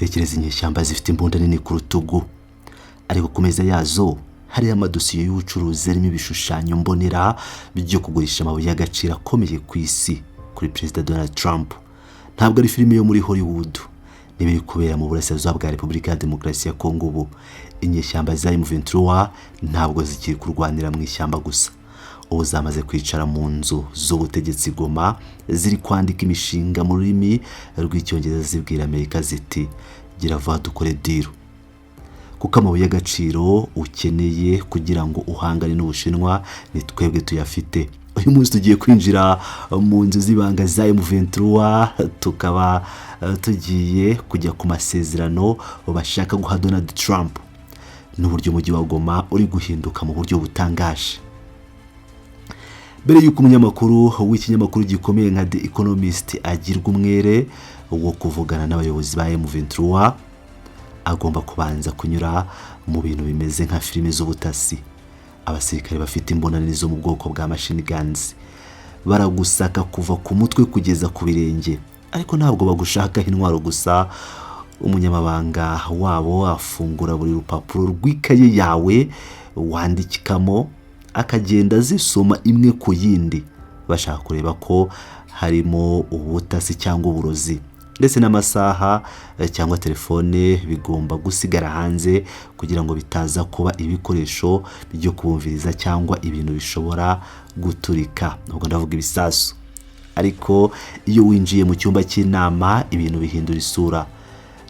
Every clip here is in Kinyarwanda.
Tekereza inyeshyamba zifite imbunda nini ku rutugu, ariko ku meza yazo hariho amadosiye y'ubucuruzi arimo ibishushanyo mbonera byo kugurisha amabuye y'agaciro akomeye ku isi kuri Perezida Donald Trump. Ntabwo ari filime yo muri Hollywood, n'ibiri kubera mu burasirazuba bwa Repubulika ya Demokarasi ya Kongo. Ubu inyeshyamba za M23 ntabwo zikiri kurwanira mu ishyamba gusa, ubu zamaze kwicara mu nzu z'ubutegetsi Goma, ziri kwandika imishinga mu rurimi rw'Icyongereza, zibwira Amerika ziti: "Gira vuba dukore deal, kuko amabuye y'agaciro ukeneye kugira ngo uhangane n'Ubushinwa ni twebwe tuyafite." Uyu munsi tugiye kwinjira mu nzu z'ibanga za M23, tukaba tugiye kujya ku masezerano bashaka guha Donald Trump n'uburyo umujyi wa Goma uri guhinduka mu buryo butangaje. Mbere y'uko umunyamakuru w'ikinyamakuru gikomeye nka The Economist agirwa umwere wo kuvugana n'abayobozi ba M23, agomba kubanza kunyura mu bintu bimeze nka filime z'ubutasi. Abasirikare bafite imbunda nini zo mu bwoko bwa machine guns baragusaka kuva ku mutwe kugeza ku birenge, ariko ntabwo bagushakaho intwaro gusa. Umunyamabanga wabo afungura buri rupapuro rw'ikaye yawe wandikamo, akagenda azisoma imwe ku yindi, bashaka kureba ko harimo ubutasi cyangwa uburozi. Ndetse n'amasaha cyangwa telefone bigomba gusigara hanze kugira ngo bitaza kuba ibikoresho byo kubumviriza cyangwa ibintu bishobora guturika, ubwo ndavuga ibisasu. Ariko iyo winjiye mu cyumba cy'inama, ibintu bihindura isura.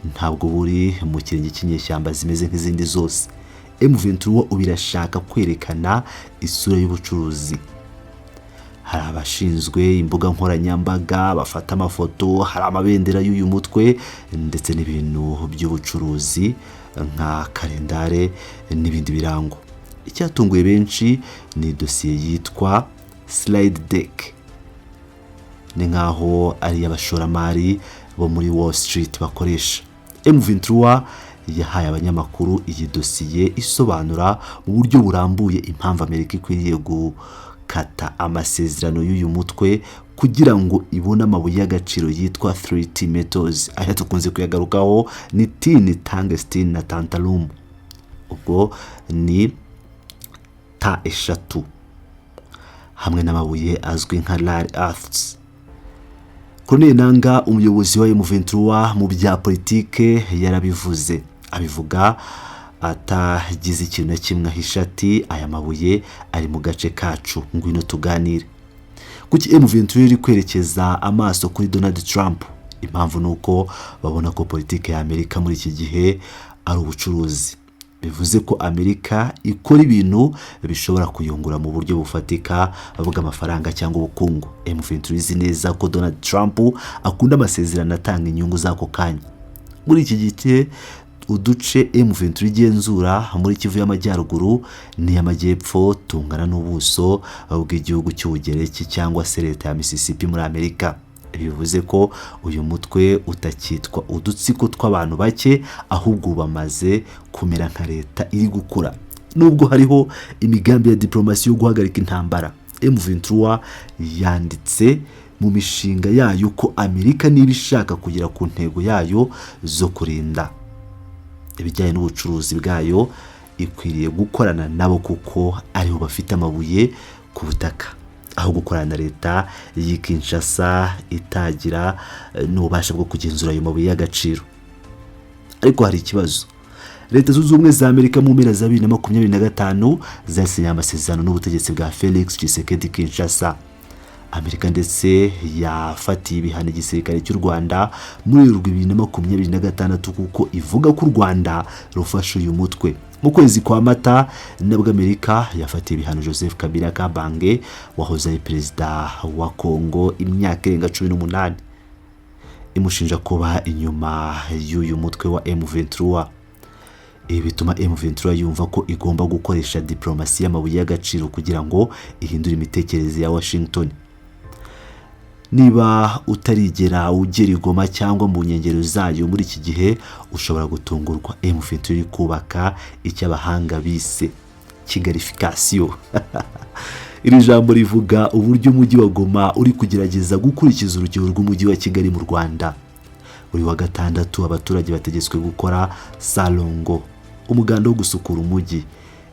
Ntabwo buri mu kirenge cy'inyeshyamba zimeze nk'izindi zose. M23 ubu irashaka kwerekana isura y'ubucuruzi. Hari abashinzwe imbuga nkoranyambaga bafata amafoto, hari amabendera y'uyu mutwe ndetse n'ibintu by'ubucuruzi nka kalendare n'ibindi birango. Icyatunguye benshi ni dosiye yitwa slide deck, ni nk'aho ari iy'abashoramari bo muri Wall Street bakoresha. M23 yahaye abanyamakuru iyi dosiye isobanura mu buryo burambuye impamvu Amerika ikwiriye gukata amasezerano y'uyu mutwe kugira ngo ibone amabuye y'agaciro yitwa 3T metals. Aya tukunze kuyagarukaho, ni tin, tungsten na tantalum, ubwo ni T eshatu, hamwe n'amabuye azwi nka rare earths. Corneille Nanga, umuyobozi wa M23 mu bya politike, yarabivuze, abivuga atagize ikintu na kimwe ahisha, ati: "Aya mabuye ari mu gace kacu, ngwino tuganire." Kuki M23 iri kwerekeza amaso kuri Donald Trump? Impamvu ni uko babona ko politiki ya Amerika muri iki gihe ari ubucuruzi, bivuze ko Amerika ikora ibintu bishobora kuyungura mu buryo bufatika bw'amafaranga cyangwa ubukungu. M23 izi neza ko Donald Trump akunda amasezerano atanga inyungu z'ako kanya. Muri iki gihe, uduce M23 igenzura muri Kivu y'Amajyaruguru n'iy'Amajyepfo tungana n'ubuso bw'igihugu cy'Ubugereki cyangwa se leta ya Mississippi muri Amerika. Bivuze ko uyu mutwe utakitwa udutsiko tw'abantu bake, ahubwo bamaze kumera nka leta iri gukura. Nubwo hariho imigambi ya diplomasi yo guhagarika intambara, M23 yanditse mu mishinga yayo ko Amerika niba ishaka kugera ku ntego yayo zo kurinda ibijyanye n'ubucuruzi bwayo, ikwiriye gukorana nabo kuko aribo bafite amabuye ku butaka, aho gukorana na leta y'i Kinshasa itagira n'ububasha bwo kugenzura ayo mabuye y'agaciro. Ariko hari ikibazo. Leta Zunze Ubumwe za Amerika mu mpera za 2025 zasinye amasezerano n'ubutegetsi bwa Felix Tshisekedi Kinshasa. Amerika ndetse yafatiye ibihano igisirikare cy'u Rwanda muri Werurwe 2026 kuko ivuga ko u Rwanda rufasha uyu mutwe. Mu kwezi kwa Mata nabwo Amerika yafatiye ibihano Joseph Kabila Kabange, wahoze ari perezida wa Kongo imyaka irenga 18, imushinja kuba inyuma y'uyu mutwe wa M23. Ibi bituma M23 yumva ko igomba gukoresha diplomasi y'amabuye y'agaciro kugira ngo ihindure imitekerereze ya Washington. Niba utarigera ugera i Goma cyangwa mu nkengero zayo muri iki gihe, ushobora gutungurwa. M23 iri kubaka icyo abahanga bise "Kigalification". Iri jambo rivuga uburyo umujyi wa Goma uri kugerageza gukurikiza urugero rw'umujyi wa Kigali mu Rwanda. Buri wa gatandatu abaturage bategetswe gukora salongo, umuganda wo gusukura umujyi.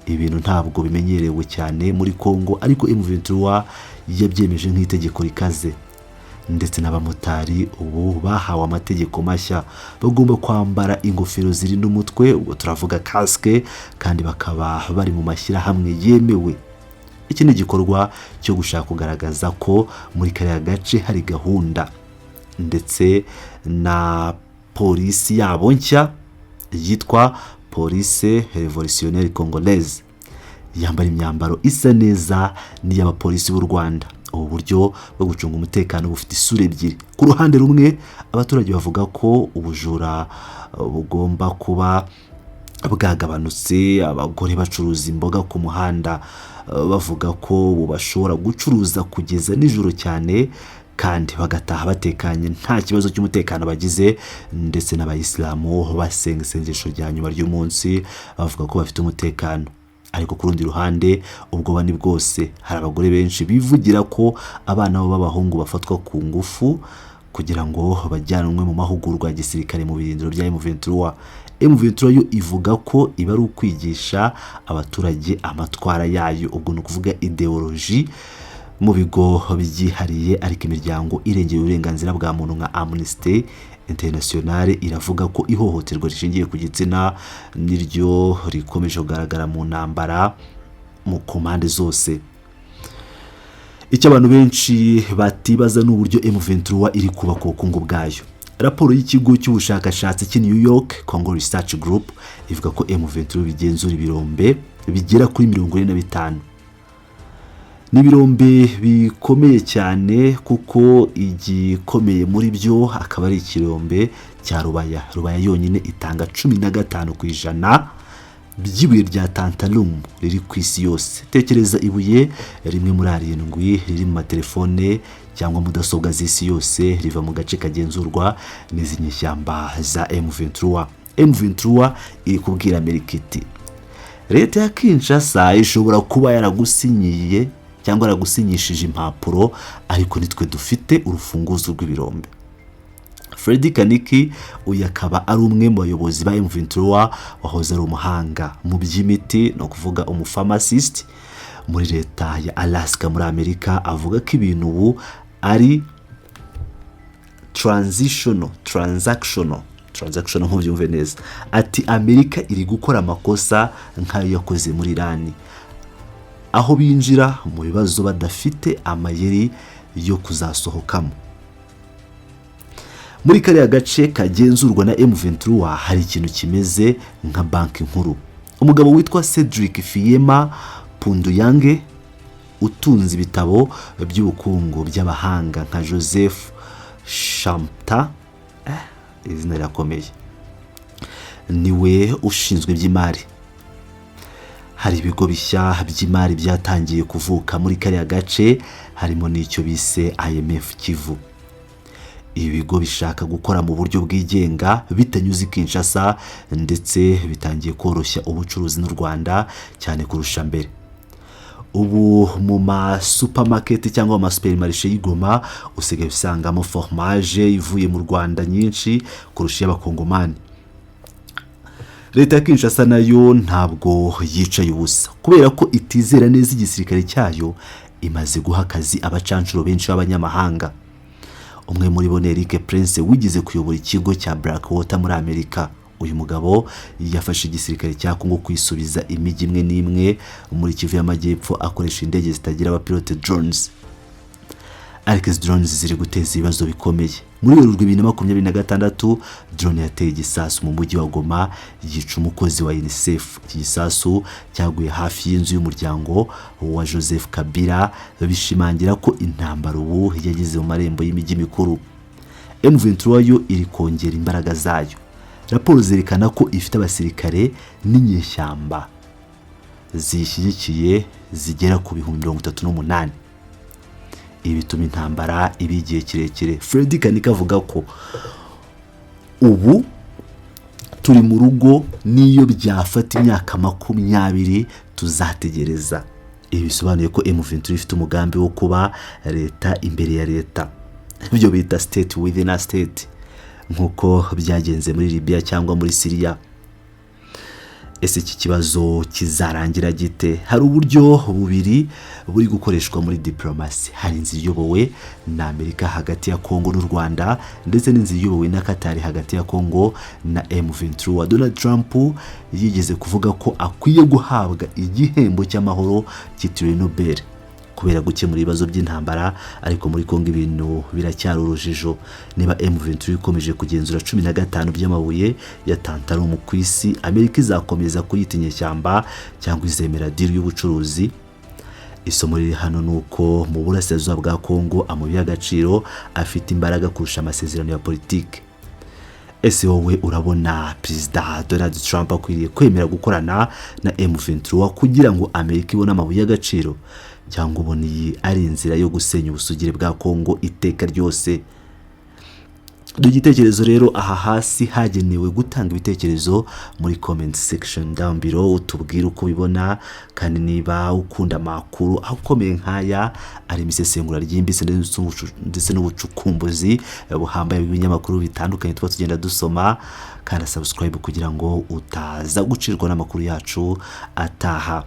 Ibintu ntabwo bimenyerewe cyane muri Congo, ariko M23 yabyemeje nk'itegeko rikaze. Ndetse n'abamotari ubu bahawe amategeko mashya: bagomba kwambara ingofero zirinda umutwe, ubwo turavuga casque, kandi bakaba bari mu mashyirahamwe yemewe. Iki ni igikorwa cyo gushaka kugaragaza ko muri kariya gace hari gahunda. Ndetse na polisi yabo nshya yitwa Police Révolutionnaire Congolaise yambara imyambaro isa neza n'iy'abapolisi b'u Rwanda. Ubu buryo bwo gucunga umutekano bufite isura ebyiri. Ku ruhande rumwe, abaturage bavuga ko ubujura bugomba kuba bwagabanutse. Abagore bacuruza imboga ku muhanda bavuga ko ubu bashobora gucuruza kugeza nijoro cyane kandi bagataha batekanye, nta kibazo cy'umutekano bagize. Ndetse n'abayisilamu basenga isengesho rya nyuma ry'umunsi bavuga ko bafite umutekano. Ariko ku rundi ruhande, ubwoba ni bwose. Hari abagore benshi bivugira ko abana babo b'abahungu bafatwa ku ngufu kugira ngo bajyanwe mu mahugurwa ya gisirikare mu birindiro bya M23. M23 yo ivuga ko iba ari ukwigisha abaturage amatwara yayo, ubwo ni ukuvuga idéologie, mu bigo byihariye. Ariko imiryango irengera uburenganzira bwa muntu nka Amnesty International iravuga ko ihohoterwa rishingiye ku gitsina niryo rikomeje kugaragara mu ntambara mu ku mpande zose. Icyo abantu benshi batibaza ni uburyo M23 iri kubaka ubukungu bwayo. Raporo y'ikigo cy'ubushakashatsi cy'i New York, Congo Research Group, ivuga ko M23 bigenzura ibirombe bigera kuri 45. Ni ibirombe bikomeye cyane, kuko igikomeye muri byo akaba ari ikirombe cya Rubaya. Rubaya yonyine itanga 15% by'ibuye rya tantalum riri ku isi yose. Tekereza, ibuye rimwe muri arindwi riri mu matelefone cyangwa mudasobwa z'isi yose riva mu gace kagenzurwa n'izi nyeshyamba za M23. M23 iri kubwira Amerika iti: "Leta ya Kinshasa ishobora kuba yaragusinyiye cyangwa yaragusinyishije impapuro, ariko nitwe dufite urufunguzo rw'ibirombe." Freddy Kaniki, uyu akaba ari umwe mu bayobozi ba M23 wahoze ari umuhanga mu by'imiti, ni ukuvuga umupharmacist muri leta ya Alaska muri Amerika, avuga ko ibintu ubu ari transitional, transactional, transactional, ntubyumve neza. Ati: "Amerika iri gukora amakosa nk'ayo yakoze muri Irani, aho binjira mu bibazo badafite amayeri yo kuzasohokamo." Muri kariya gace kagenzurwa na M23 hari ikintu kimeze nka banki nkuru. Umugabo witwa Cedric Fiema Punduyange, utunze ibitabo by'ubukungu by'abahanga nka Joseph Schumpeter, izina rirakomeye, niwe ushinzwe iby'imari. Hari ibigo bishya by'imari byatangiye kuvuka muri kariya gace, harimo n'icyo bise IMF Kivu. Ibi bigo bishaka gukora mu buryo bwigenga bitanyuze i Kinshasa, ndetse bitangiye koroshya ubucuruzi n'u Rwanda cyane kurusha mbere. Ubu mu masupamaketi cyangwa mu masupermarishe y'i Goma usigaye usangamo fromage ivuye mu Rwanda nyinshi kurusha iy'abakongomani. Leta ya Kinshasa nayo ntabwo yicaye ubusa. Kubera ko itizera neza igisirikare cyayo, imaze guha akazi abacanshuro benshi b'abanyamahanga. Umwe muri bo ni Erik Prince, wigeze kuyobora ikigo cya Blackwater muri Amerika. Uyu mugabo yafashe igisirikare cya Kongo kwisubiza imijyi imwe n'imwe muri Kivu y'Amajyepfo akoresha indege zitagira abapilote, drones. Ariko izi drones ziri guteza ibibazo bikomeye. Muri Werurwe 2026, drone yateye igisasu mu mujyi wa Goma, yica umukozi wa UNICEF. Iki gisasu cyaguye hafi y'inzu y'umuryango wa Joseph Kabila, bishimangira ko intambara ubu yageze mu marembo y'imijyi mikuru. M23 yo iri kongera imbaraga zayo. Raporo zerekana ko ifite abasirikare n'inyeshyamba ziyishyigikiye zigera ku 38,000. Ibi bituma intambara iba igihe kirekire. Freddy Kanika avuga ko ubu turi mu rugo, n'iyo byafata imyaka 20 tuzategereza. Ibi bisobanuye ko M23 ifite umugambi wo kuba leta imbere ya leta, ibyo bita state within a state. Nk'uko byagenze muri Libya cyangwa muri Siriya. Ese iki kibazo kizarangira gite? Hari uburyo bubiri buri gukoreshwa muri diplomasi: hari inzira iyobowe na Amerika hagati ya Kongo n'u Rwanda, ndetse n'inzira iyobowe na Katari hagati ya Kongo na M23. Donald Trump yigeze kuvuga ko akwiye guhabwa igihembo cy'amahoro cyitiriwe Nobel kubera gukemura ibibazo by'intambara, ariko muri Kongo ibintu biracyari urujijo. Niba M23 ikomeje kugenzura 15 by'amabuye ya tantalum ku isi, Amerika izakomeza kuyita inyeshyamba cyangwa izemera deal y'ubucuruzi? Isomo riri hano ni uko mu burasirazuba bwa Kongo amabuye y'agaciro afite imbaraga kurusha amasezerano ya politiki. Ese wowe urabona Perezida Donald Trump akwiriye kwemera gukorana na M23 kugira ngo Amerika ibone amabuye y'agaciro, cyangwa ubona iyi ari inzira yo gusenya ubusugire bwa Kongo iteka ryose? Duha igitekerezo rero aha hasi hagenewe gutanga ibitekerezo, muri comment section down below, utubwire uko ubibona. Kandi niba ukunda amakuru akomeye nk'aya arimo isesengura ryimbitse ndetse n'ubucukumbuzi buhambaye bw'ibinyamakuru bitandukanye tuba tugenda dusoma, kandi subscribe kugira ngo utaza gucirwa n'amakuru yacu ataha.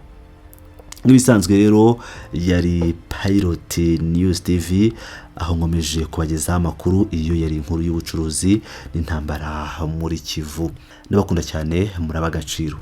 Nk'ibisanzwe rero, yari Pilot News TV, aho nkomeje kubagezaho amakuru. Iyo yari inkuru y'ubucuruzi n'intambara muri Kivu. Ndabakunda cyane, muraba agaciro.